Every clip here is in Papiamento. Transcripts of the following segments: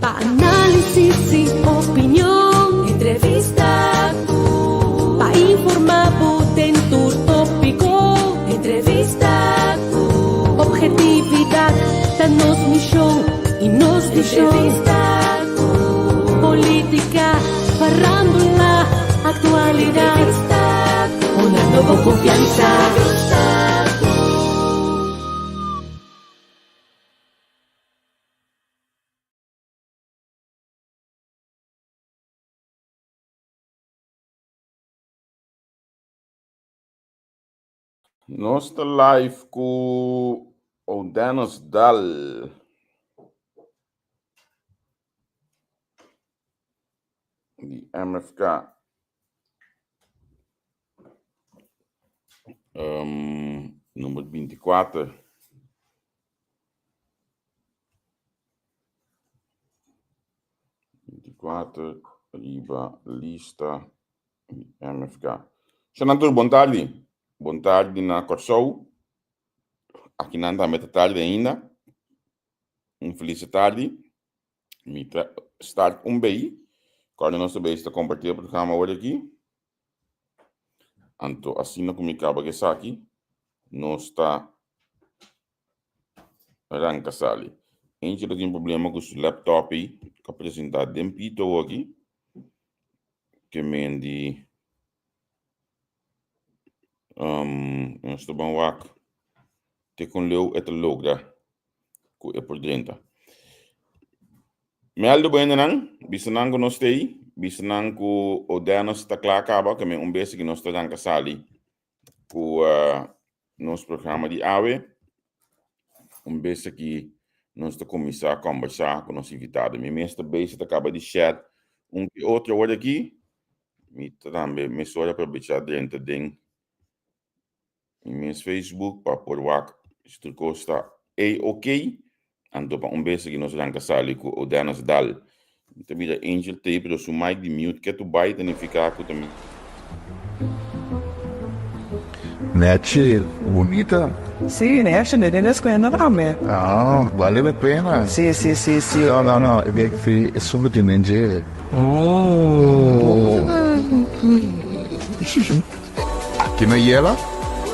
Pa análisis i opinion. Entrevista ku. Pa informá bo den tur tópiko. Entrevista ku. Objetividat ta nos mishon i nos vishon. Entrevista ku. Polítika, farándula, aktualidat. Entrevista ku. Hunando bo konfiansa. Entrevista ku. Nos ta live ku Odennis Dal. Di MFK. Um, nummer 24. 24 riba lista di MFK. Shanan tur bon tardi. Bon tardi na Kòrsou. Akinan tambe ta tardi ainda. Un felis tardi. Mi ta start un bei. Kòrda nos ta bei ta kompartí e programa awor aki. Anto asina ku mi kaba ku esaki, nos ta ranka sali. Eentje ta tin problema ku su laptop ei, ku a presentá den pito awor aki. Ke men di nos ta ban wak te kon leu e ta logra ku e por drenta. Mèldu bo hendenan, bisa nan ku nos ta ei, bisa nan ku Odennis ta kla kaba, ke men un bes ku nos ta ranka sali ku nos programa di awe. Un bes aki nos ta kuminsá kòmbersá ku nos invitado. Mi mes ta bezig ta kaba di share un ke otro awor aki. Mi ta tambe mesora aprovechá drenta den Mi mes Facebook pa por wak si tur kos ta A-ok. Anto pa un bes aki nos ranka sali ku Odennis Dal. Mi ta mira Angel tei pero su mic di mute ketu bai ta nifiká ku ta. Nechi, bunita. Sí, nechi, ne den escuela tambe. Ah, vale la pena. Sí, sí, sí, sí. No, no, no, e bek fi esun ku tin den dje. Oh. Aki na Yela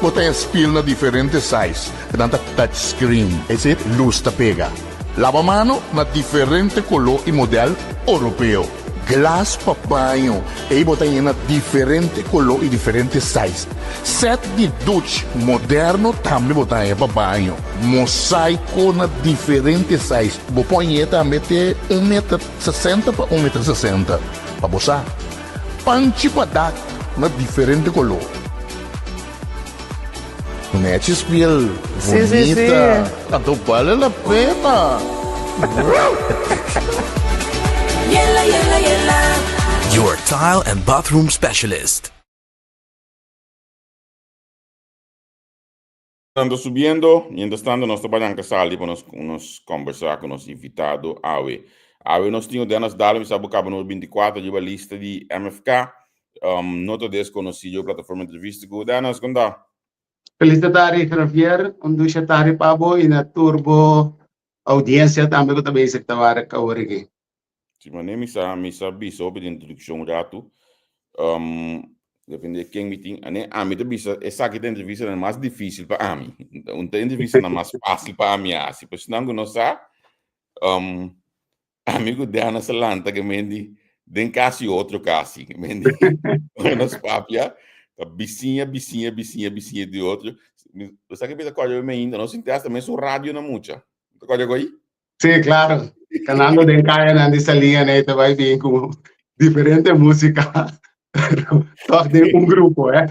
bo ta haña spil na diferente size, nan ta touch screen, es decir, lus ta pega. Laba mano na diferente koló i modèl oropeo. Glas pa baño, ei bo ta haña na diferente koló i diferente size. Sèt di duch moderno tambe bo ta haña pa baño. Mosaiko na diferente size, bo por hañ'é tambe te un meter sesenta pa un meter sesenta, pa bo sa. Panchi pa dak na diferente koló. Nechi spiel Sí, sí, sí. bonita. Anto bale la pena. Yela, yela, yela. Your tile and bathroom specialist. Nan ta subiendo, mientras tanto nos ta baranka sali pa nos nos kombersá ku nos invitado awe. Awe nos tin Dennis Daal, mi sa bo kaba numero 24 riba lista di MFK. Um, no ta deskonosí riba plataforma entrevista ku Dennis, kon ta? Feliz tardi, Javier. Un dushi tardi pa bo i na tur bo audiencia tambe ku ta bezig ta wak awor aki. Si mane mi sa mi sa bisa hopi den introdukshon un ratu. Um, depende ken mi tin. Ane ami ta bisa esaki ta entrevistanan mas difícil pa ami. Un ta entrevistanan mas fácil pa ami hasi. Pero esnan ku no sa, um, ami ku Diana sa lanta ke mendi den kasi otro kasi. Ke mendi ora nos papia ta bisiña, bisiña, bisiña, bisiña di otro. Bo sa ke mi ta kòrda mi ainda, nos sinti hasta mesun radio na mucha. Ta kòrda ku ei? Sí, claro. Canando den calle di Saliña nee te bai bien ku diferente música. Pero toch den un grupo, eh?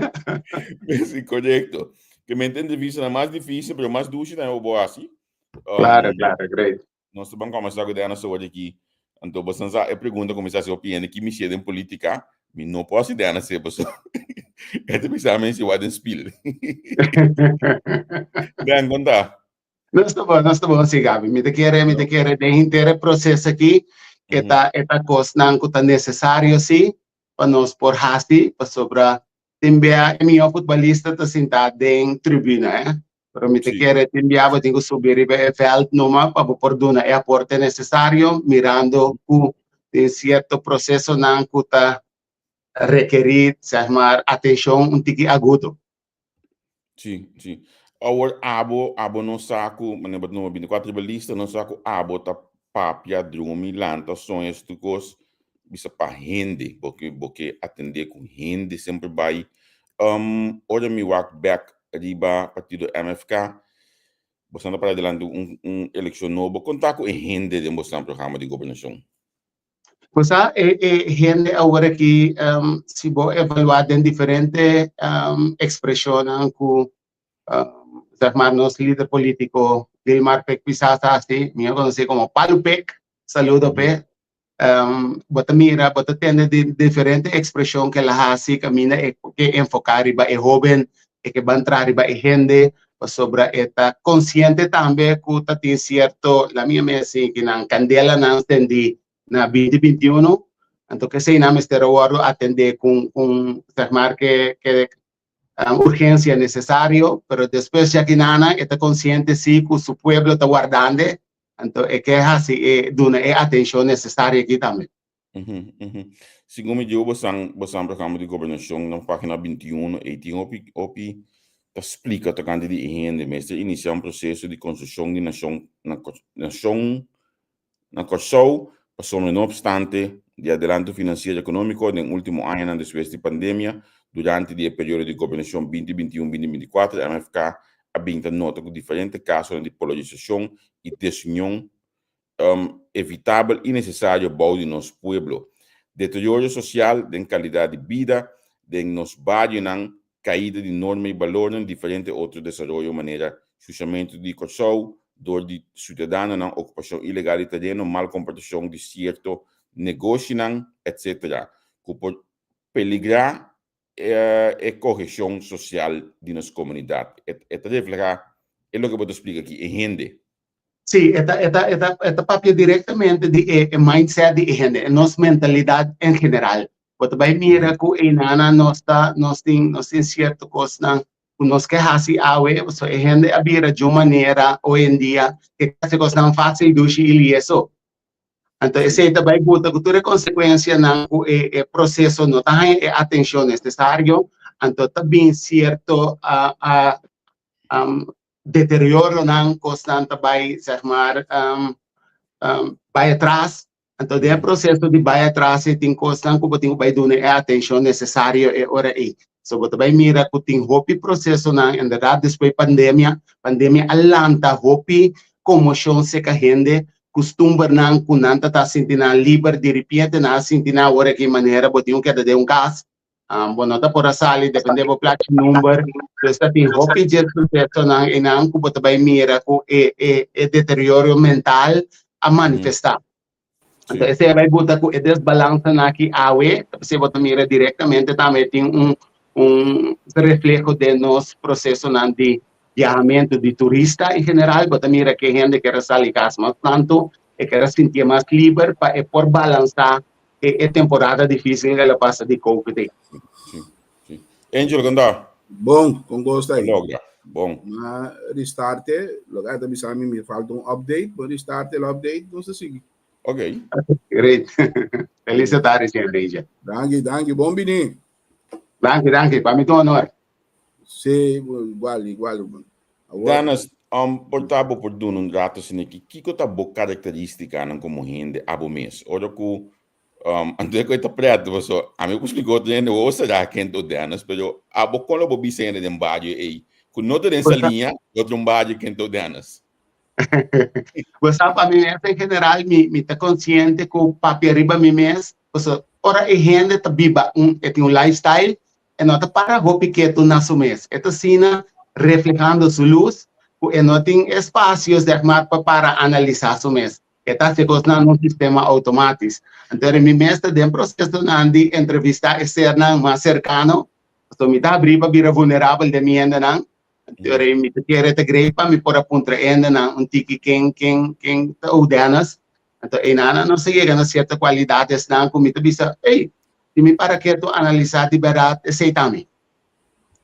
Sí, correcto. Que me entrevista na mais difícil, pero mais dushi na eu assim. Claro, claro, great. Nós vamos começar com a nossa hoje aqui. Então, você sabe, a pergunta começar a se opinião que me em política, me não posso ideia na ser pessoa. É de pensar men se wat spiel. Ben, conta. Nos ta bon, nos ta bon, sí, Gabi. Mi ta kere, mi ta kere den henter e proceso aki, e ta, e ta kosnan ku ta nesesario sí, pa nos por hasi, pasobra tin bia e mihó futbolista ta sintá den tribuna, eh. Pero mi ta kere tin bia bo tin ku subi riba e vèlt numa pa bo por duna e aporte nesesario mirando ku tin sierto prosesonan ku ta rekerí sèg mar atenshon un tiki agudo. Sí, sí. Awor abo, abo no sa ku, manera bo ta numa bintikuater riba lista, no sa ku abo ta papia, drumi, lanta, soña, estu kos, bisa pa hende, bo ke, bo ke atendé ku hende semper bai. Um, ora mi wak bèk riba partido MFK, boso ta para dilanti un, un elekshon nobo, kon ta ku e hende den boso programa di gobernashon? Bo sa, e, e hende awor aki, um, si bo evaluá den diferente um, ekspreshonnan ku, um, zeg maar, nos lider polítiko Gilmar Pik Pisas ta hasi, mi a konosé komo Palu Pik, saludo p'e, um, bo ta mira, bo ta tende di diferente ekspreshon ku el a hasi kaminda e ke enfoká riba e hóben, e ke ban traha riba e hende, pasobra e ta konsiente tambe ku ta tin sierto, la mi a mesi ki nan kandelanan sendí na binti binti unu, anto keseinan mester a wòrdu atendé ku un sèg mar ke ke urgensia nesesario, pero despues ya kinana e ta konsiente si ku su pueblo ta wardande, anto e ke hasi e duna e atenshon nesesario aki tambe. Segun mi diu bosan bosan programa di gobernashon na pagina 21 ei tin hopi hopi ta splika tokante di e hende mester inisiá un proseso di konstrukshon di nashon na nashon na Kòrsou pasobra no opstante di adelanto finansiero ekonómiko den último añanan despues di pandemia durante di e periodo di gobernashon binti binti un binti binti kuater MFK a bin ta nota ku diferente kasonan di polarisashon i desunion evitabel i nesesario bou di nos pueblo. Deterioro sosial den kalidat di bida den nos barionan, kaida di norma i balornan, diferente otro desaroyo manera shushamentu di Kòrsou dor di siudadanonan, okupashon ilegal di tereno, mal komportashon di sierto negoshinan, etc. Ku por peligrá e koheshon sosial di nos komunidat. E ta reflehá e loke bo ta splika aki, e hende. Sí, e ta, e ta, e ta, e ta papia directamente di e, e mindset di e hende, e nos mentalidad en general. Bo ta bai mira ku einana nos ta, nos tin, nos tin cierto cosnan ku nos ke hasi awe, so e hende a bira djun manera hoy en dia ke hasi cosnan fácil, dushi i lieso. Anto esei ta bai buta ku tur e konsekuensianan ku e e proseso no ta haña e atenshon nesesario, anto ta bin sierto deterioronan, kosnan ta bai sèg mar bai atras. Anto den e proseso di bai atras ei tin kosnan ku bo tin ku bai duna e atenshon nesesario e ora ei. So bo ta bai mira ku tin hopi prosesonan, inderdat despues pandemia, pandemia a lanta hopi konmoshon serka hende, kustumbernan ku nan ta ta sinti nan liber, diripiente nan a sinti nan awor aki manera bo tin ku keda den un kas, bo no ta por a sali depende bo plachi number, pues ta tin hopi dje susesonan einan ku bo ta bai mira ku e e e deterioro mental a manifestá. Anto esei a bai buta ku e desbalansanan aki awe, ta p'esei bo ta mira direktamente tambe tin un un refleho den nos prosesonan di biahamentu di turista en general, bo ta mira ke hende kier a sali kas mas tantu, e kier a sintié mas liber pa e por balansá e e temporada difísil ku el a pasa di covid ei. Sí, sí. Angel, kon ta? Bon, kon kos ta ei? Logra, bon. Ma restarte, loke a ta bisa mi, mi falta un update, bo restarte el update, nos ta sigui. Ok. Great. Feliz tarde, señor Angel. Danki, danki. Bon bini. Danki, danki. Pa mi ta un honor. Sí, igual, igual. Awor. Danas, um, por ta bo por duna un rato asin'aki, kiko ta bo karakterístikanan komo hende abo mes? Ora ku, um, anto ku e ta prèt, paso ami por splika otro hende, wou será ken ta Dennis, pero abo kon lo bo bisa hende den bario ei, ku no ta den Saliña, lo ta un bario ken ta Dennis? Bo sa, pa mi mes en general, mi, mi ta konsiente ku papia riba mi mes, paso ora e hende ta biba un, e tin un lifestyle, E no ta para hopi ketu na su mes. E ta asina reflehando su lus ku e no tin espasio zeg maar pa para analisá su mes. E ta hasi kosnan na un sistema outomatis. Anto mi mes ta den prosesonan di entrevistá e sernan mas serkano, pasobra mi ta habrí pa bira vulnerabel den mi hendenan. Anto mi ta kere ta grei pa mi por a puntra e hendenan un tiki ken ken ken ta Oudenas. Anto einan nos a yega na sierto kualidadesnan ku mi ta bisa, ey, Si mi para ketu analisá di bèrdat, esei ta mi.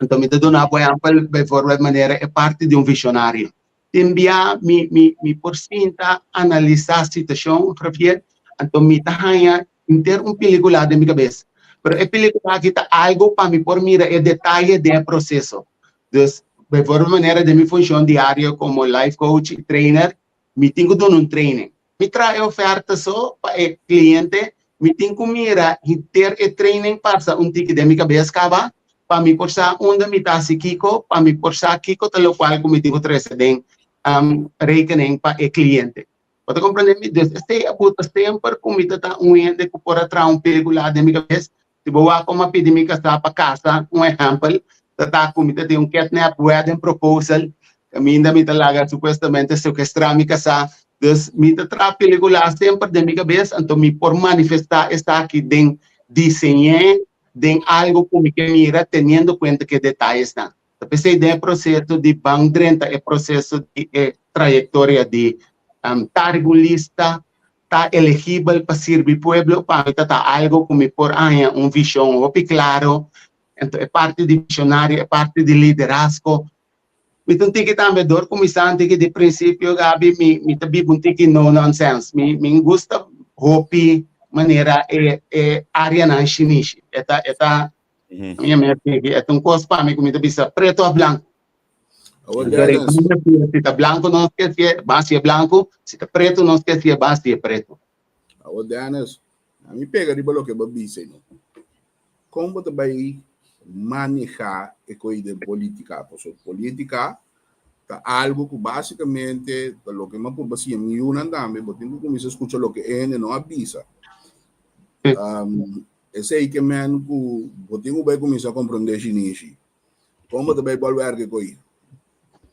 Anto mi ta duna bo ehèmpel, bijvoorbeeld manera e parti di un vishonario. Tin bia mi mi mi por sinta analisá situashon, Javier, anto mi ta haña henter un pelikula den mi kabes. Pero e pelikula aki ta algu pa mi por mira e detaye den e proseso. Dus, bijvoorbeeld manera den mi funshon diario komo life coach i trainer, mi tin ku duna un training. Mi traha e oferta so pa e kliente, mi tin ku mira henter e training pasa un tiki den mi kabes kaba pa mi por sa unda mi ta hasi kiko, pa mi por sa kiko ta lokual ku mi tin ku trese den rekening pa e kliente. Bo ta komprende mi? Dus esei a buta semper ku mi ta ta un hende ku por a traha un pelikula den mi kabes. Si bo wak komo a pidi mi kasá pa kasa, un ehèmpel, ta ta ku mi ta tin un kidnap wedding proposal, kaminda mi ta laga supuestamente sekuestrá mi kasá. Dus mi ta traha pelikula semper den mi kabes, anto mi por manifestá esaki den diseñ'é den algu ku mi ke mira teniendo kuenta ku e detayesnan. Ta p'esei den e proseso di ban drenta e proseso di e trayektoria di ta riba un lista, ta elegibel pa sirbi pueblo, pa mi ta ta algo ku mi por haña un vishon hopi klaro. Anto e parti di vishonario, e parti di liderazgo, mi ta un tiki tambe dor ku mi sa un tiki di prinsipio Gaby, mi mi ta biba un tiki no nonsense. Mi mi gusta hopi manera e e areanan shinishi. E ta e ta Mi a mira tiki, e ta un kos pa mi ku mi ta bisa preto of blanko. Awor Dennis. Si ta blanko nos ke si'e, ban si'e blanko, si ta preto nos ke si'e, ban si'e preto. Awor Dennis, a mi pega riba loke bo a bisa no. Kon bo ta bai maneha e koi den politika? Pasobra politika ta algo ku basikamente ta loke mi a purba siña mi yunan tambe, bo tin ku kuminsa skucha loke e hende no a bisa. Esei ke men ku bo tin ku bai kuminsá komprondé shinishi. Kon bo ta bai bolwerk e koi?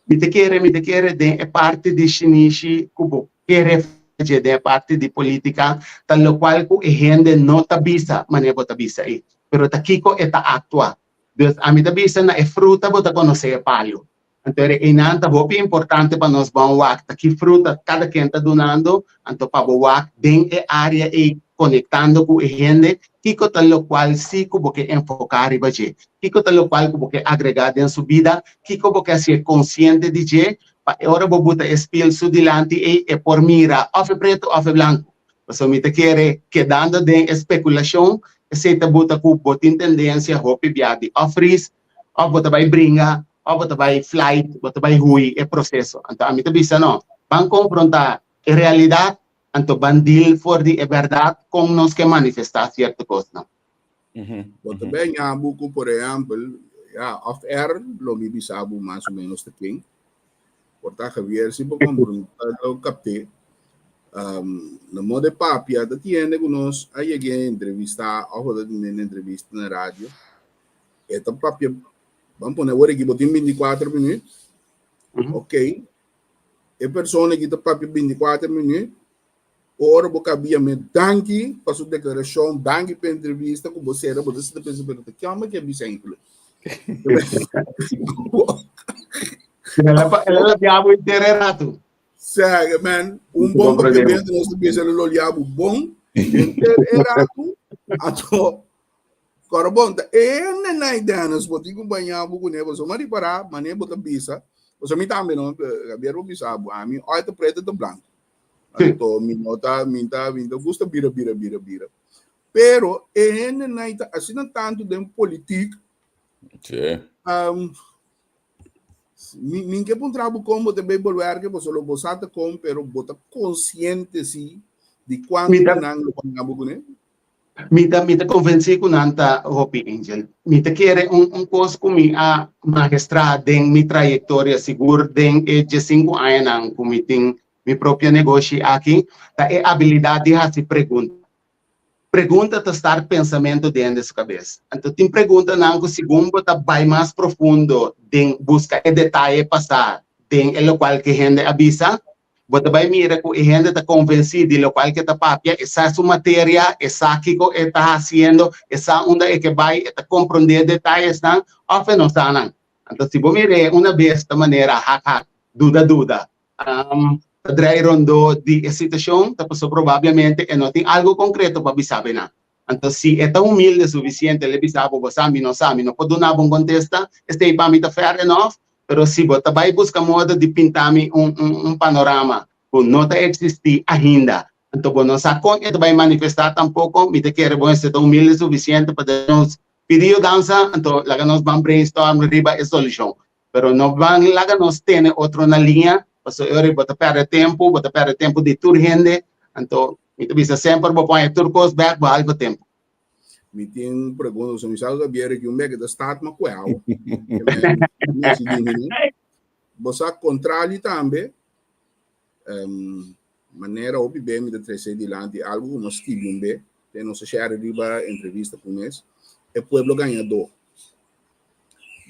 Mi ta kere, mi ta kere den e parti di shinishi ku bo ke referensia den e parti di politika ta lokual ku e hende no ta bisa manera bo ta bisa ei, pero ta kiko e ta aktua. Dus ami ta bisa na e fruta bo ta konosé e palu. Anto e einan ta hopi importante pa nos bon wak ta ki fruta kada ken ta dunando, anto pa bo wak den e área ei konektando ku e hende, kiko ta lokual si ku bo ke enfoká riba dje, kiko ta lokual ku bo ke agregá den su bida, kiko bo ke hasié konsiente di dje, pa e ora bo buta e spil su dilanti ei e por mira òf e pretu òf e blanku. Pasobra mi ta kere kedando den e spekulashon, esei ta buta ku bo tin tendensia hopi bia di òf ris òf bo ta bai bringa òf bo ta bai flight, bo ta bai hui e proseso. Anto ami ta bisa no, ban konfrontá e realidat, anto ban deal for di e bèrdat kon nos ke manifestá sierto kosnan. Bo ta bai ña bo ku por ehèmpel, ya, òf er lo mi bisa bo mas o ménos ta ken. Por ta Javier si bo konfrontá lo kapt'é. Na modo di papia ta tiende ku nos a yega entrevistá òf bo ta tende entrevista na radio, e ta papia Ban pone awor aki bo tin 24 minuut. Ok. E persona aki ta papia 24 minuut. Ora bo kabia me danki pa su deklarashon, danki pa entrevista ku bo sera, bo ta sinta pensa pero ta kion bo ke bisa enkele. El a labia bo inter e ratu. Sega, man, un bon papiamento nos ta bisa lo liabu bon inter e ratu. Ato Kòrda bon, ta e nenai Dennis bo tin ku baña bo kuné, pasobra mi a ripará manera bo ta bisa, pasobra mi tambe no, Javier bo bisa bo, ami oi ta pretu ta blanku, anto mi no ta, mi ta, mi ta gusta bira bira bira bira, pero e hendenan ta asina tantu den politik, Sí. Mi, mi ke puntra bo kon bo ta bay bolwerke, pasobra lo bo sa ta kon, pero bo ta konsiente si di kuantu nan lo baña bo kuné? Mi ta mi ta konvensí ku nan ta hopi Angel. Mi ta kere un un kos ku mi a magestrá den mi trayektoria sigur den e diesinku añanan ku mi tin mi propio negoshi aki ta e abilidat di hasi pregunta. Pregunta ta start pensamentu den hende su kabes. Anto tin preguntanan ku segun bo ta bai mas profundo den buska e detaye pasá den e lokual ku e hende a bisa, Bo ta bai mira ku e hende ta konvensí di lokual ke ta papia, e sa su materia, e sa kiko e ta hasiendo, e sa unda e ke bai, e ta komprondé detayesnan òf e no sa nan. Anto si bo mir'é una bes ta manera hak hak, duda duda, ta drei rondó di e situashon, ta pasobra probablemente e no tin algu konkreto pa bisa bo nan. Anto si e ta humilde sufisiente el e bisa bo, bo sa mi no sa, mi no por duna bo un kontesta, esei pa mi ta fair enough, pero si bo ta bai buska modo di pinta mi un un panorama ku no ta eksistí ainda, anto bo no sa kon e ta bai manifestá tampoko, mi ta kere bo mester ta humilde sufisiente pa nos pidi yudansa, anto laga nos ban brainstorm riba e solushon. Pero no ban laga nos tene otro na liña, pasobra e ora bo ta pèrdè tempu, bo ta pèrdè tempu di tur hende, anto mi ta bisa semper bo pon e tur kos bèk behalve tempu. Mi tin pregunta, so mi sa ku Gabriel ki un bek ta start ma kue awa. Bo sa kontrali tambe, manera hopi be mi ta trese dilanti algu ku nos skibi un be, te nos a share riba entrevista ku mes, e pueblo gañadó.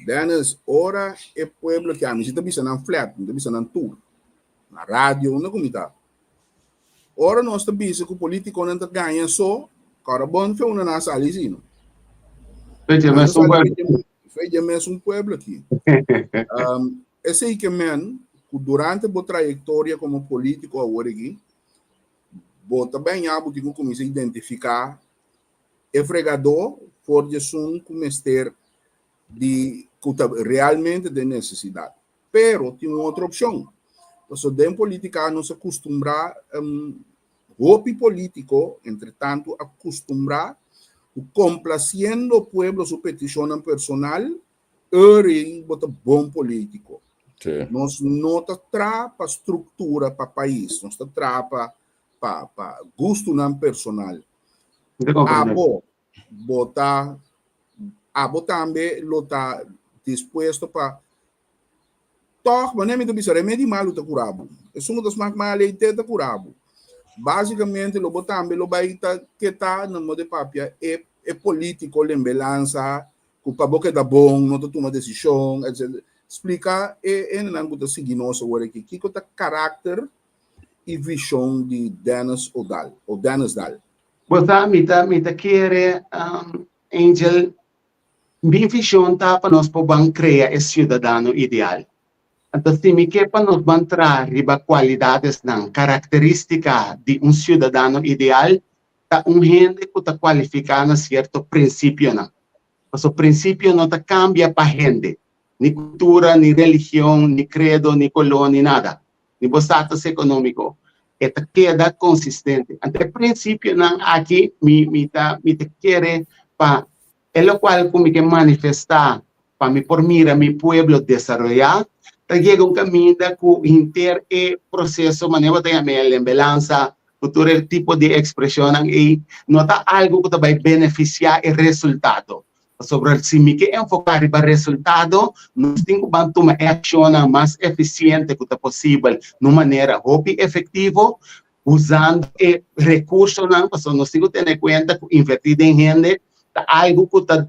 Dennis, ora e pueblo ki ami si ta bisa nan flat, mi ta bisa nan tur, na radio, unda ku mi ta. Ora nos ta bisa ku politikonan ta gaña so, kòrda bon fe unda nan a sali si no. Fe dje mes un pueblo. Fe dje mes un pueblo aki. Esei ke men ku durante bo trayektoria komo polítiko awor aki, bo ta bañá bo tin ku kuminsá identifiká e fregadó for di esun ku mester di ku ta realmente den nesesidat. Pero tin un otro opshon. Pasobra den polítika nos a kustumbrá, hopi polítiko entretantu a kustumbrá ku komplasiendo pueblo su petishonnan personal Uri bo ta bon politico. Sí. Nos no ta tra pa structura pa pais, nos ta tra pa pa pa gustonan personal. Abo bo ta abo tambe lo ta dispuesto pa Tòg, manera mi ta bisa, remedi malu ta kura bo. Esun ku ta smak malu ei te ta kura bo. Básikamente lo bo tambe lo bai ta keta na modo di papia e e polítiko lembelansa ku pa bo keda bon no ta tuma desishon etcetera. Splika e hendenan ku ta sigui nos awor aki kiko ta karakter i vishon di Dennis O'Dal o Dennis Dal. Bo sa mi ta mi ta kere Angel Mi vision ta pa nos por ban crea e ciudadano ideal. Anto si mi ke pa nos ban traha riba cualidadesnan, caracteristica di un ciudadano ideal, ta un hende cu ta cualifica na cierto principionan. Pasobra principio no ta cambia pa hende, ni cultura, ni religion, ni credo, ni color, ni nada, ni bo status economico. E ta keda consistente. Anto e principionan aki mi mi ta mi ta kere pa E lokual ku mi ke manifestá pa mi por mira mi pueblo desaroyá, ta yega un kaminda ku henter e proseso, manera bo ta yama e lembelansa, ku tur e tipo di ekspreshonnan ei, no ta algu ku ta bai benefisiá e resultado. Pasobra si mi ke enfoká riba resultado, nos tin ku ban tuma e akshonnan mas efisiente ku ta posibel na un manera hopi efektivo, usando e rekursonan, pasobra nos tin ku tene kuenta ku invertí den hende ta algu ku ta,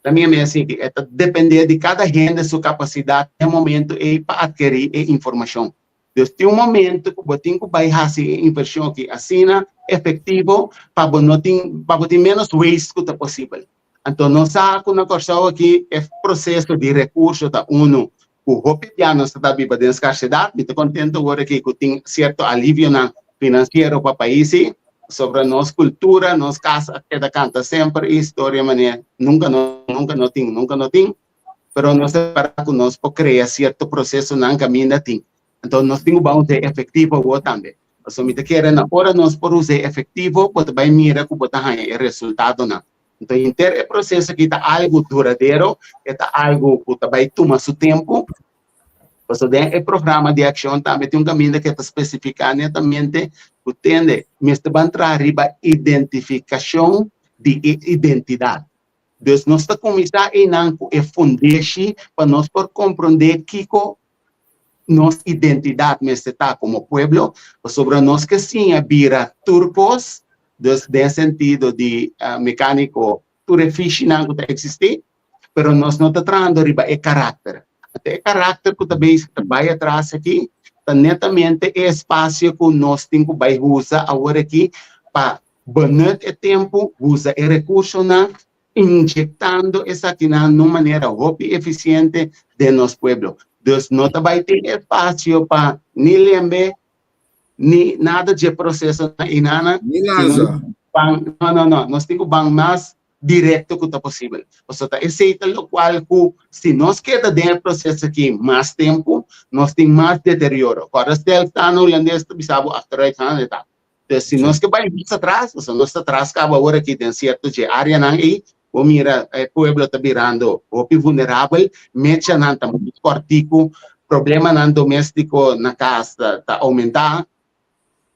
ta mi a sinti, e ta dependé di kada hende su kapasidat den momento ei pa atkerí e informashon. Dus tin un momento ku bo tin ku bai hasi e invershon aki asina efektivo pa bo no tin, pa bo tin ménos waste ku ta posibel. Anto nos sa ku na Kòrsou aki e proseso di rekurso ta unu ku hopi bia nos ta ta biba den skarsedat. Mi ta kontento awor aki ku tin sierto alivionan finansiero pa paisi pasobra nos kultura, nos kas a keda kanta semper e historia manera nunka no nunka no tin, nunka no tin, pero nos ta spera ku nos por krea sierto prosesonan kaminda tin. Anto nos tin ku ban us'é efektivo awor tambe. Pasobra mi ta kere na ora nos por us'é efektivo bo ta bai mira ku bo ta haña e resultadonan. Anto henter e proseso aki ta algu duradero, e ta algu ku ta bai tuma su tempu. Pasobra den e programa di akshon tambe tin un kaminda ku e ta spesifiká netamente ku tende mester ban traha riba identifikashon di e identidat. Dus nos ta kuminsá einan ku e fundeshi pa nos por komprondé kiko nos identidat mester ta komo pueblo, pasobra nos ke siña bira tur kos, dus den sentido di mekániko tur e fishinan ku ta eksistí, pero nos no ta trahando riba e karakter. Anto e karakter ku ta bezig ta bai atras aki ta netamente e espasio ku nos tin ku bai usa awor aki pa benut e tempu, usa e rekursonan, inyectando esakinan na un manera hopi eficiente den nos pueblo. Dus no ta bay tin espacio pa ni lembe ni nada dje procesonan inana. Ni lanza. Ban, no, no, no, nos tin ku ban mas direkto ku ta posibel. Pasobra ta esei ta lokual ku si nos keda den e proseso aki mas tempu, nos tin mas deterioro. Kòrda stel staan hulandes ta bisa bo achteruit gaan e ta. Entonces si nos ke bai mas atras, pasobra nos ta atras kaba awor aki den sierto dje areanan ei, bo mira e pueblo ta birando hopi vulnerabel, mechanan ta mas kòrtiku, problemanan doméstiko na kas ta oumentá.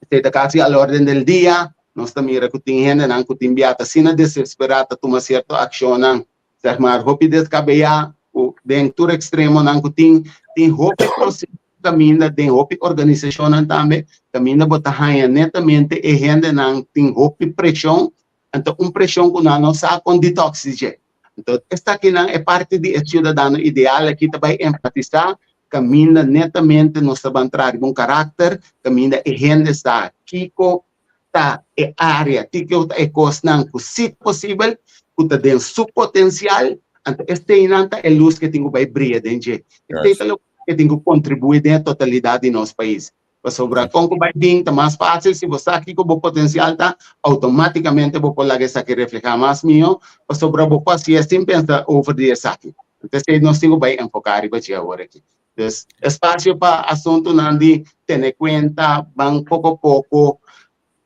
Esei ta kasi al orden del dia. Nos ta mira ku tin hendenan ku tin bia ta asina desesperá ta tuma sierto akshonnan, sèg mar, hopi deskabeyá ku den tur ekstremonan ku tin. Tin hopi proseso kaminda den hopi organisashonnan tambe kaminda bo ta haña netamente e hendenan tin hopi preshon, anto un preshon ku nan no sa kon detox di dje. Anto esakinan e parti di e siudadano ideal aki ta bai enfatisá kaminda netamente nos ta ban traha riba un karakter, kaminda e hende sa kiko ta e área, kiko ta e kosnan ku si ta posibel, ku ta den su potensial, anto eseinan ta e lus ke tin ku bai bria den dje. Esei ta loke ke tin ku kontribuí den e totalidat di nos pais. Pasobra kon ku bai bin ta mas fásil si bo sa kiko bo potensial ta, outomátikamente bo por laga esaki reflehá mas mihó, pasobra bo por hasié sin pensa over di esaki. Entonces nos tin ku bai enfoká riba dje awor aki. Dus espasio pa asuntunan di tene kuenta, ban poko poko.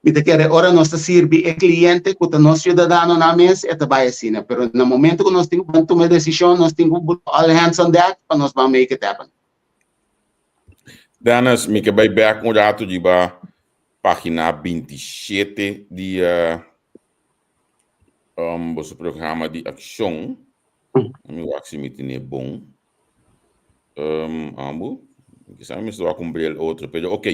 Mi ta kere ora nos ta sirbi e kliente ku ta nos siudadanonan mes, e ta bai asina. Pero na momento ku nos tin ku ban tuma e desishon, nos tin ku all hands on deck pa nos ban make it happen. Dennis, mi ke bai bek un rato riba pagina 27 di um, boso programa di akshon. Mi wak si mi tene bon. Um, ambu, kisa mi mester wak un bril otro, pero ok.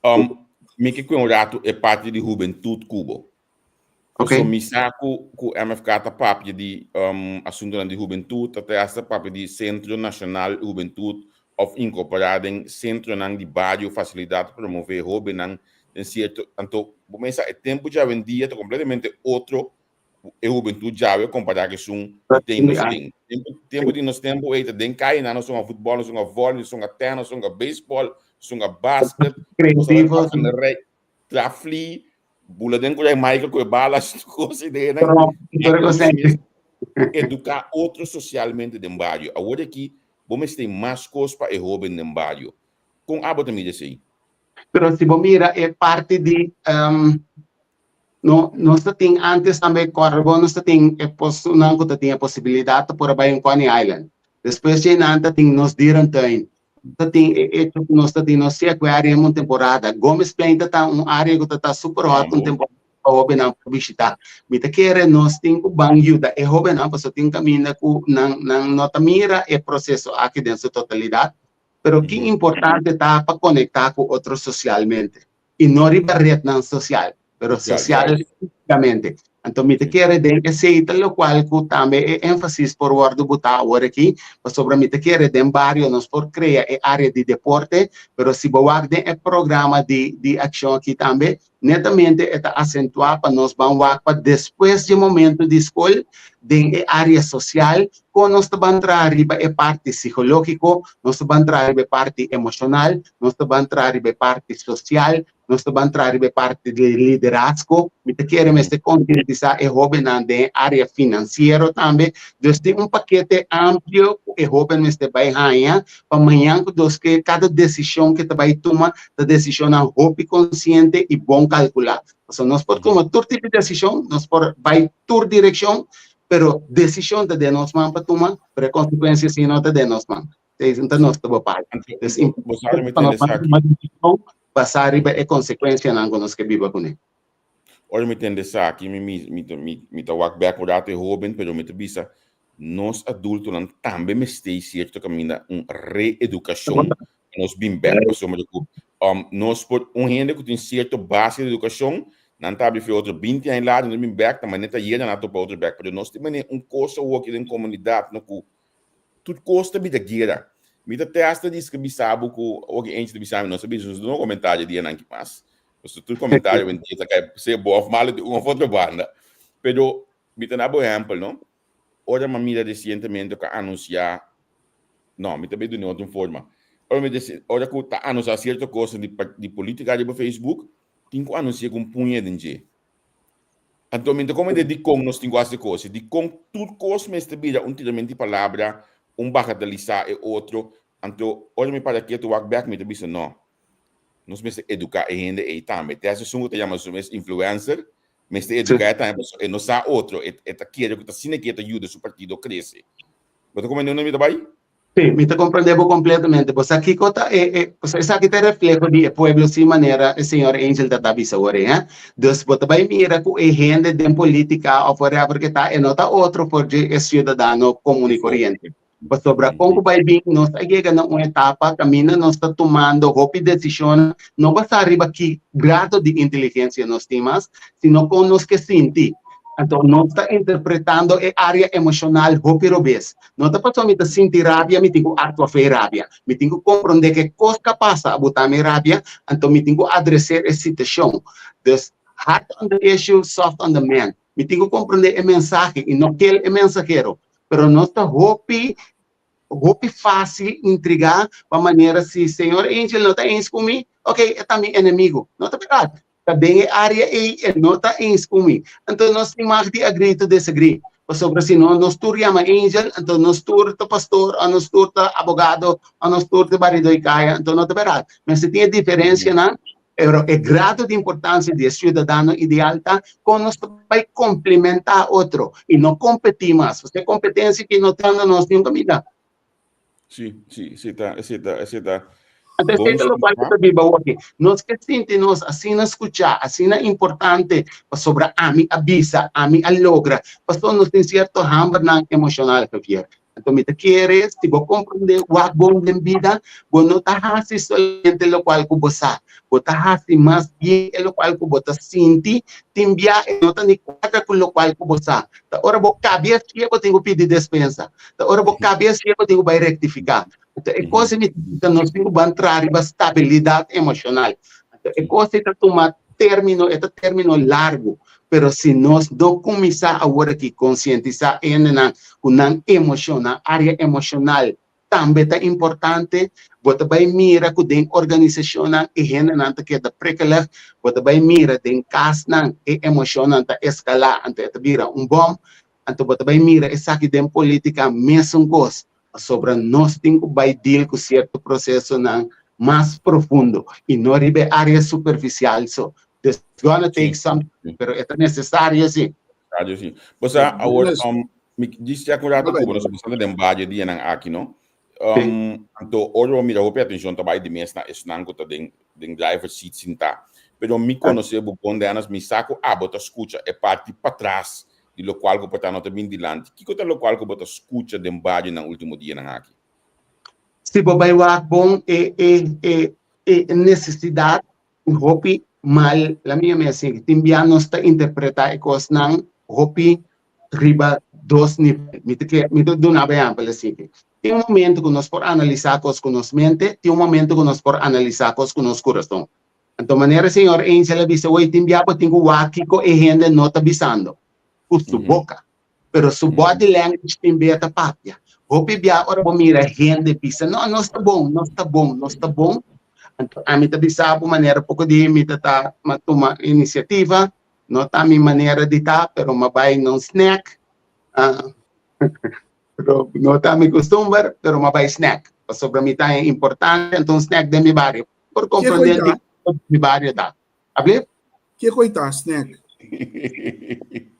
Um, mi ke kue un rato e parti di hubentud kubo. Ok. So mi sa ku ku MFK ta papia di um, asuntonan di hubentud, ta te hasta papia di Sentro Nashonal Hubentud of inkorporá den sentronan di bario fasilidat pa promové hóbennan den sierto anto bo mester sa e tempu djawendia ta kompletamente otro ku e hubentud djawe kompará ku esun di ten nos ten. Tempu tempu di nos tempu ei ta den kayenan nos hunga futbòl, nos hunga vòli, nos hunga tènis, nos hunga beisbòl, nos hunga basket, nos tabata Kreativo. pasa na rei Tra fli, bula den kura Michael ku e bala kos idea nan. Eduká otro sosialmente den bario. Awor aki bo mester mas kos pa e hóben den bario. Kon abo ta mira esei? Pero si bo mira e parti di um, no, nos ta tin antes tambe kòrda bo nos ta tin e personan ku ta tin e posibilidat ta por a bai un Coney Island. Despues dje nan ta tin nos dierentuin. Ta tin e hecho ku nos ta tin nos sea ku e área un temporada. Gomezplein ta ta un área ku ta ta super hot un temporada pa hóbennan por bishitá. Mi ta kere nos tin ku ban yuda e hóbennan pasobra tin kaminda ku nan nan no ta mira e proseso aki den su totalidat. Pero ki importante ta pa konektá ku otro sosialmente. I no riba retnan sosial, pero sosialmente. Anto mi ta kere den esei ta lokual ku tambe e énfasis por wòrdu botá awor aki, pasobra mi ta kere den bario nos por krea e área di deporte, pero si bo wak den e programa di di akshon aki tambe, netamente e ta asentuá pa nos ban wak pa despues dje momento di skol den e área sosial, kon nos ta ban traha riba e parti sikológiko, nos ta ban traha riba e parti emoshonal, nos ta ban traha riba e parti sosial, nos ta ban traha riba e parti di liderazgo. Mi ta kere mester konsientisá e hóbennan den e área finansiero tambe. Dus tin un pakete amplio ku e hóben mester bai haña pa mañan ku dos ke kada desishon ke ta bai tuma ta desishonnan hopi konsiente i bon kalkulá. Pasobra nos por tuma tur tipo di desishon, nos por bai tur direkshon, pero desishon ta den nos man pa tuma, pero e konsekuensia si no ta den nos man. Esei ta nos ta bo parti. Dus importante pa nos tuma desishon basá riba e konsekuensianan ku nos ke biba kuné. Ora mi tende esaki, mi mi mi mi ta wak bek un rato e hóben, pero mi ta bisa nos adultonan tambe mester sierto kaminda un reedukashon pa nos bin bek pasobra ku um, nos por un hende ku tin sierto base di edukashon, nan ta abri fe otro 20 aña later, nan bin bek, ta manera ta yega nan a topa otro bek, pero nos tin manera un kos awoki den komunidat no ku Tur kos ta bira guera. Mi ta testa di skirbi sa bo ku oki Angie ta bisa mi, nos ta bisa nos no komentario dianan ki mas. Pasobra tur komentario awendia ta kai sea bo òf malo di un òf otro banda. Pero mi ta na bo ehèmpel no. Ora mi a mira resientemente ku a anunsiá, no, mi ta bai duna otro forma. Ora mi ora ku ta anunsiá sierto kosnan di di polítika riba Facebook, tin ku anunsiá ku un puña den dje. Anto mi ta komende dikon nos tin ku hasi kos, dikon tur kos mester bira un tirament di palabra, un bagatalisá e otro. Anto ora mi para ketu wak bèk mi ta bisa no, nos mester eduká e hende ei tambe. Te hasta esun ku ta yama su mes influencer mester eduká e tambe pasobra e no sa otro, e ta kere ku ta asina ke e ta yuda su partido krese. Bo ta komende unda mi ta bai? Sí, mi ta comprende bo completamente. Bo sa kiko ta e, e, o sea, esaki ta e refleho di e pueblo sin manera e señor Angel ta ta bisa ora, eh. Dus bo ta bai mira ku e hende den politica of whatever ke ta, e no ta otro for dje e ciudadano comun y corriente. Pasobra kon ku bai bin nos a yega na un etapa kaminda nos ta tumando hopi desishonnan no basá riba ki grado di inteligencia nos tin mas, sino kon nos ke sinti. Anto nos ta interpretando e área emoshonal hopi robes. No ta pasobra mi ta sinti rabia mi tin ku aktua fe rabia. Mi tin ku komprondé ke kos ka pasa a botá mi rabia, anto mi tin ku adresé e situashon. Dus, hard on the issue, soft on the man. Mi tin ku komprondé e mensahe i no kel e mensahero. Pero nos ta hopi, hopi fásil intrigá pa manera si señor Angel no ta eens ku mi, ok, e ta mi enemigo. No ta bèrdat. Ta den e área ei e no ta eens ku mi. Anto nos tin mag di agree to disagree. Pasobra si no, nos tur yama Angel, anto nos tur ta pastor, o nos tur ta abogado, o nos tur ta baridó i kaya, anto no ta bèrdat. Mester tin e diferensianan, pero e grado di importansia di e siudadano ideal ta kon nos ta bai komplementá otro i no kompetí mas. Pasobra e kompetensia aki no ta dando nos niun kaminda. Sí, sí, sí ta, sí ta, sí ta. Anto Bon esei ta lokual ku ta biba hopi. Nos ke sinti nos asina skuchá, asina importante, pasobra ami a bisa, ami a logra. Pasobra nos tin sierto hambernan emoshonal, Javier. Anto mi ta kere, si bo komprendé wak bon den bida, bo no ta hasi solamente lokual ku bo sa, bo ta hasi mas bien e lokual ku bo ta sinti, tin bia e no ta ni kuadra ku lokual ku bo sa. Ta ora bo kabia si'e bo tin ku pidi despensa. Ta ora bo kabia si'e bo tin ku bai rektifiká. Anto e kos ei mi ta bisa nos tin ku ban traha riba stabilidat emoshonal. Anto e kos ei ta tuma término, e ta término largu, pero si nos no kuminsá awor aki konsientisá hendenan ku nan emoshon, nan área emoshonal tambe ta importante, bo ta bai mira ku den organisashonnan e hendenan ta keda prikkelig, bo ta bai mira den kasnan e emoshonnan ta eskalá, anto e ta bira un bòm, Anto bo ta bai mira esaki den politica mesun cos, pasobra nos tin cu bai deal cu cierto procesonan mas profundo y no riba e area superficial so. This gonna take some time, pero e ta necesario si. Necesario si. Bo sa, awor, mi djis chek un rato cu bo, nos a bastante den bario dianan aki, no? Anto ora bo mira hopi atencion ta bai di mes na esnan cu ta den den driver seat sinta. Pero mi conoce bo bon Dennis, mi sa cu abo ta scucha e parti patras di locual cu por ta no ta bin dilanti. Kico ta locual cu bo ta scucha den barionan ultimo dianan aki? Si bo bai wak bon e e e e necesidad hopi mal, la mi yama así, tin bia nos ta interpreta e cosnan hopi riba dos nivel. Mi ta ke, mi ta duna bo ehèmpel esaki. Tin un momento ku nos por analisá kos ku nos mente, tin un momento ku nos por analisá kos ku nos kurason. Anto manera señor Angel a bisa, Wey, tin bia bo tin ku wak kiko e hende no ta bisando ku su boka, pero su body language tin bia ta papia. Hopi bia ora bo mira hende bisa, No, nos ta bon, nos ta bon, nos ta bon. Anto ami ta bisa bo manera poko di mi ta ta tuma inisiativa, No ta mi manera di ta, pero m'a bai na un snack. Pero no ta mi costumber, pero m'a bai snack. Pasobra mi ta importante, anto un snack den mi bario. Por comprende Ke di mi bario ta. Ablief? Ke koi ta snack?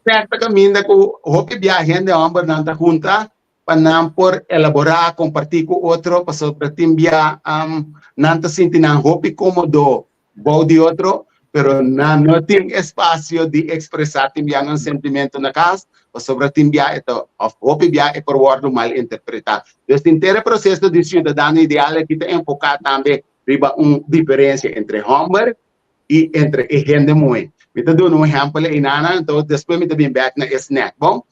Snack ta caminda cu hopi bia hende hombernan ta junta pa nan por elaborá, kompartí ku otro, pasobra tin bia nan ta sinti nan hopi kómodo bou di otro, pero nan no tin espasio di ekspresá tin bia nan sentimentu na kas, pasobra tin bia e ta, òf hopi bia e por wòrdu mal interpretá. Dus henter e proseso di siudadano ideal aki ta enfoká tambe riba un diferensia entre hòmber i entre e hende muhé. Mi ta duna un ehèmpel einana, anto despues mi ta bin bèk na e snèk, bon?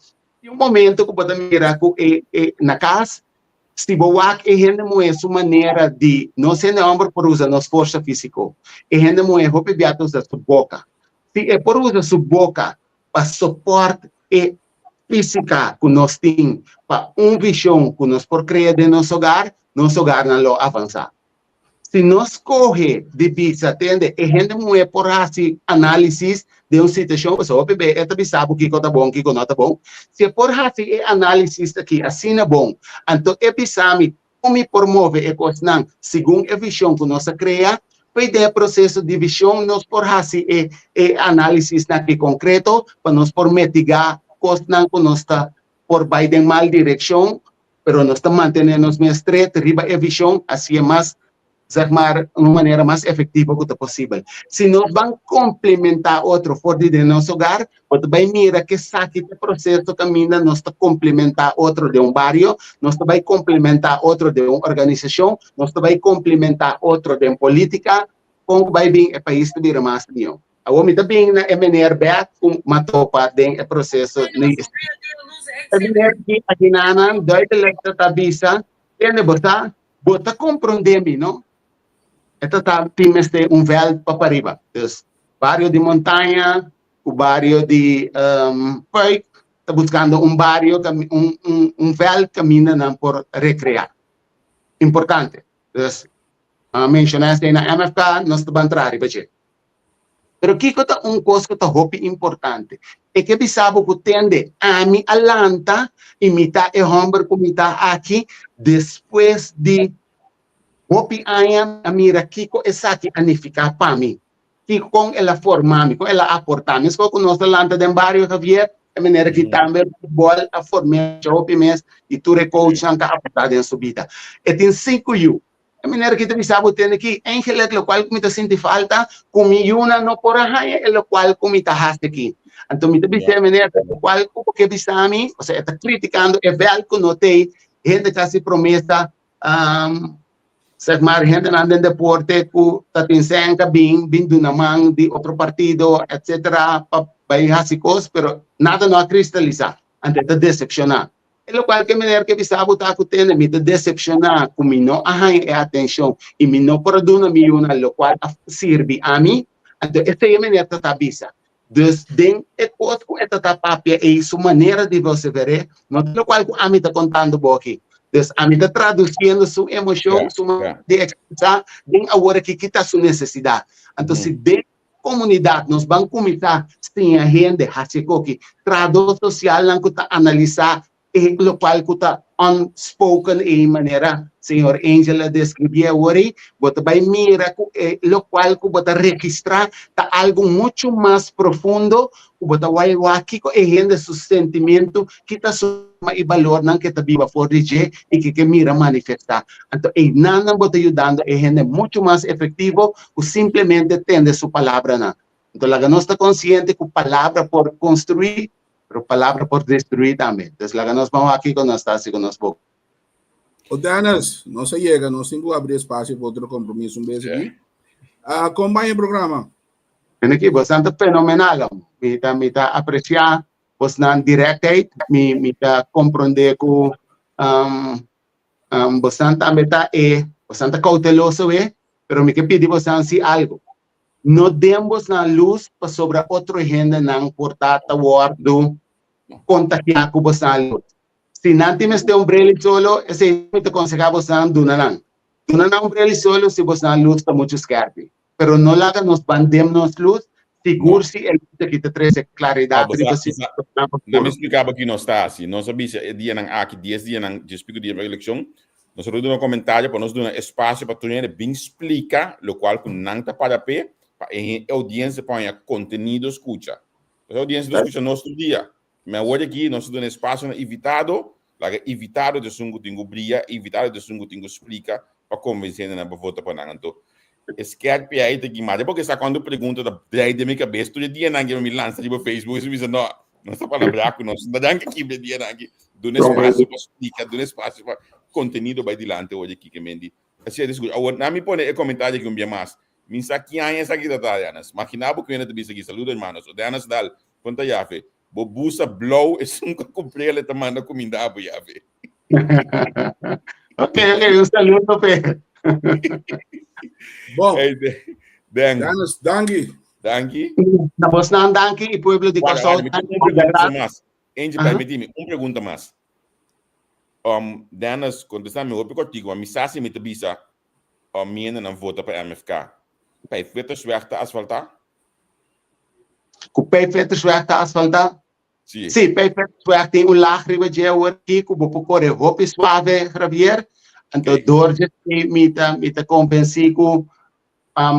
Tin un momento ku bo ta mira ku e e na kas, si bo wak e hende muhé su manera di, nos hende hòmber por usa nos forsa físiko, e hende muhé hopi bia ta usa su boka. Si e por usa su boka pa sopòrt e físika ku nos tin pa un vishon ku nos por krea den nos hogar, nos hogarnan lo avansá. Si nos skohe di bisa, tende, e hende muhé por hasi análisis. den un situashon, pasobra hopi be e ta bisa bo kiko ta bon, kiko no ta bon. Si e por hasi e análisis aki asina bon, anto e bisa mi kon mi por move e kosnan segun e vishon ku nos a krea, p'ei den e proseso di vishon nos por hasi e e análisisnan aki konkreto pa nos por mitigá kosnan ku nos ta por bai den mal direkshon, pero nos ta mantené nos mes stret riba e vishon, hasié mas zeg maar, un manera mas efectivo cu ta posibel. Si nos ban complementa otro for di den nos hogar, bo ta bay mira ke esaki ta proceso caminda nos ta complementa otro den un bario, nos ta bay complementa otro den un organisacion, nos ta bay complementa otro den politica, con cu bay bin e pais ta bira mas mihó. Awor mi ta bin na e meneer bek cu m'a topa den e proceso. E meneer di Aguinanan duidelijk ta bisa, Tende bo ta Bo ta komprondé mi, no? E ta ta tin mester un vèlt pa pariba. Dus, bario di Montaña ku bario di Puik ta buskando un bario, un un un vèlt kaminda nan por rekreá. Importante. Dus, a menshoná esei na MFK, nos ta ban traha riba dje. Pero kiko ta un kos ku ta hopi importante? E ke bisa bo ku tende, ami a lanta i mi ta e hòmber ku mi ta aki despues di hopi aña mi a mira kiko esaki a nifiká pa mi, kiko kon el a forma mi, kon el a aportá mi. Meskos ku nos a lanta den bario Javier, e manera ki tambe futbòl a form'é hopi mes i tur e coachnan ta aportá den su bida. E tin sinku yu. E manera ki ta bisa bo tende ki eigenlijk lokual ku mi ta sinti falta ku mi yunan no por a haña e lokual ku mi ta hasi aki. Anto mi ta bisa e meneer lokual ku bo ke bisa mi, osea e ta kritikando e vèlt ku no t'ei, hende ta hasi promesa, segmar hendenan den deporte ku ta tin senka bin bin duna man di otro partido etcetera pa bai hasi kos pero nada no a kristalisá, anto e ta desepshoná. E lokual ku e meneer ke bisa bo ta ku tende, mi ta desepshoná ku mi no a haña e atenshon i mi no por a duna mi yunan lokual a sirbi ami. Anto esei e meneer ta ta bisa. Dus den e kos ku e ta ta papia ei su manera di vosever'é no ta lokual ku ami ta kontando bo aki. Dus ami ta tradusiendo su emoshon, su manera di ekspresá den awor aki ki ta su nesesidat. Anto si den Komunidat, nos ban kuminsá siña hende hasi koki. Trahadó sosialnan ku ta analisá e lokual ku ta unspoken ei manera señor Angel a deskribié awor ei, bo ta bai mira ku e lokual ku bo ta registrá ta algu muchu mas profundo ku bo ta wai wak kiko e hende su sentimentu, ki ta su forma i balornan ke ta biba for di dje i ke ke mira manifestá. Anto einan bo ta yudando e hende muchu mas efektivo ku simplemente tende su palabranan. Anto laga nos ta konsiente ku palabra por konstruí, pero palabra por destruí tambe. Entonces laga nos ban wak kiko nos ta hasi ku nos boka. O Dennis, nos a yega, nos tin ku abri espasio pa otro kompromiso un bes aki. Kon bai e programa? Mira aki, bosan ta fenomenal, hombre. Mi ta, mi ta apresiá bosnan direktheid. Mi, mi ta komprondé ku um, um, bosan tambe ta e, bosan ta kouteloso e, pero mi ke pidi bosan si algu. No den bosnan lus pasobra otro hendenan por ta ta wòrdu kontagiá ku bosnan lus. Si nan tin mester un bril di solo, esei mi ta konsehá bosnan duna nan. Duna nan un bril di solo si bosnan lus ta muchu skèrpi. Pero no laga nos ban dem nos lus, sigur si e lus aki ta trese klaridat riba situacionnan oscuro. Nan mi splika bo ki nos ta hasi. Nos a bisa e dianan aki, dies dianan, djes pico dia pa elekshon, nos a duna komentario pa nos duna espasio pa tur hende bin splika lokual ku nan ta para p'e, pa e oudiensia por haña kontenido skucha. Pasobra e oudiensia ta skucha nos tur dia. Mi awor aki nos ta duna espasio na invitado, laga invitado ta esun ku tin ku bria, invitado ta esun ku tin ku splika pa konvensé hendenan pa vota pa nan. Anto e skèrpi ei ta gimá. Porque sa kuantu pregunta ta drei den mi kabes tur e dianan ke mi lansa riba Facebook, mi bisa no, nos ta palabrá ku nos no ta dan kibra e dianan aki. Duna espasio pa splika, duna espasio pa kontenido bai dilanti awor aki ke men di. Asina ta sigur. Awor, na mi pone e komentario aki un bia mas. Mi sa ki aña esaki ta ta, Dennis. Magina bo ku hende ta bisa aki, Saludo hermanos. O Dennis Daal, Kon ta yafe? Bo busa blou esun ku a kumpr'el e ta manda kuminda bo yafe. Ok, ok, un saludo p'e. Bon. Hey, Den. Dennis, danki. Danki. Na bosnan danki i pueblo di Kòrsou Mi danki. tin un pregunta mas. Angie, permití mi, un pregunta mas. Um, Dennis, kontestá mi hopi kòrtiku, ma mi sa si mi ta bisa um, mi hendenan vota pa MFK. Pa e Fittersweg ta asfaltá? Ku Pijpvettersweg ta asfaltá? Sí. Sí, Pijpvettersweg tin un laag riba dje awor aki ku bo por kore hopi suave, Javier. Anto dor dje esei mi ta mi ta konvensí ku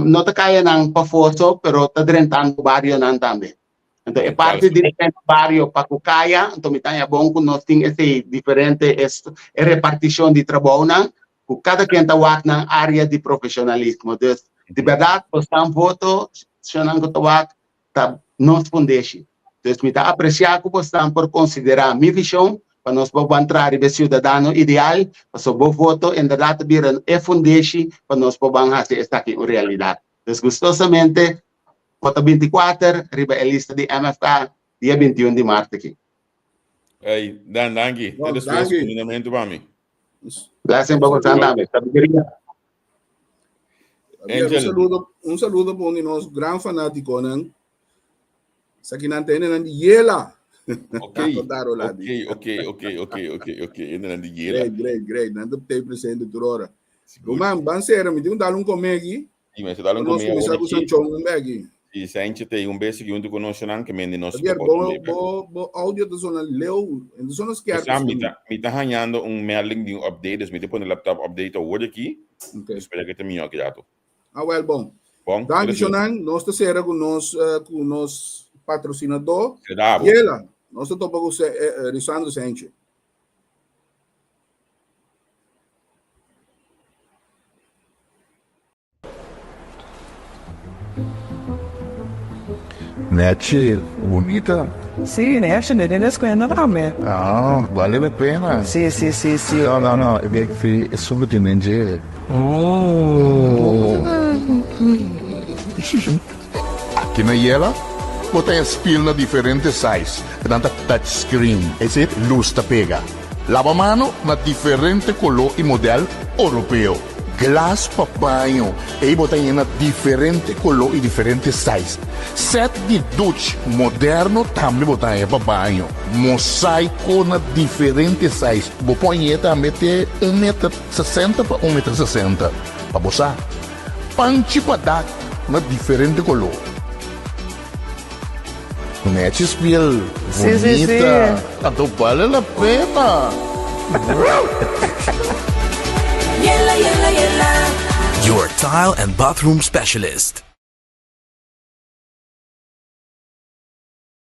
no ta kayanan pafó so, pero ta drentando barionan tambe. Anto e parti di drenta bario pa ku kaya, anto mi ta haña bon ku nos tin esei diferente e repartishon di trabounan ku kada ken ta wak nan área di profeshonalismo. Dus, di bèrdat, bosnan voto, shonnan ku ta wak, ta nos fundeshi. Dus mi ta apresiá ku bosnan por konsiderá mi vishon pa nos por ban traha riba e siudadano ideal, pasobra bo voto inderdat ta bira e fundeshi pa nos por ban hasi esaki un realidat. Dus gustosamente vota 24 riba e lista di MFK dia 21 di mart aki. Ey, Dan, danki. Te despues, kumindamentu pa mi. Blessing pa bosan tambe. Sabiduria. Un saludo, un saludo pa un di nos gran fanátikonan. Sakinan ta hendenan di Yela. Ok, ok, ok, ok, ok, ok, hendenan di Yela. Great, great, great. Nan ta tei presente tur ora. Ruman, ban sera, mi tin un dal un kome aki. Sí, mi dal un kome. Nos kuminsá ku Sanchon un beki. Sí, Sancho te un bes hunto ku nos nan ke mende nos. Javier, bo, bo, bo audio ta zona leu, en ta zona skerp. Sa, mi ta, mi ta hañando un melding di un update, dus mi ta pone laptop update awor aki. Okay. Espera que te mihó aki rato. Ah, wel, bon. Bon. Danki, Shonan. Nos ta sera ku nos, uh, ku nos patrocinador. Será, Yela, nos ta topa ku eh, eh, Risandro Sancho. Nechi, bunita. Sí, nechi, ne den escuela tambe. Ah, vale la pena. Sí, sí, sí, sí. No, no, no, e bek fi esun ku tin den dje. Oh. Aki na Yela, bo ta haña spil na diferente size, nan ta touch screen, ese lus ta pega. Laba mano na diferente koló i modèl oropeo. Glas pa baño, ei bo ta haña na diferente koló i diferente size. Sèt di duch moderno tambe bo ta haña pa baño. Mosaiko na diferente size, bo por hañ'é tambe te un meter sesenta pa un meter sesenta, pa bo sa. Panchi pa dak na diferente koló. Nechi spiel Sí, sí, sí. bunita. Anto bale la pena. Yela, yela, yela. Your tile and bathroom specialist.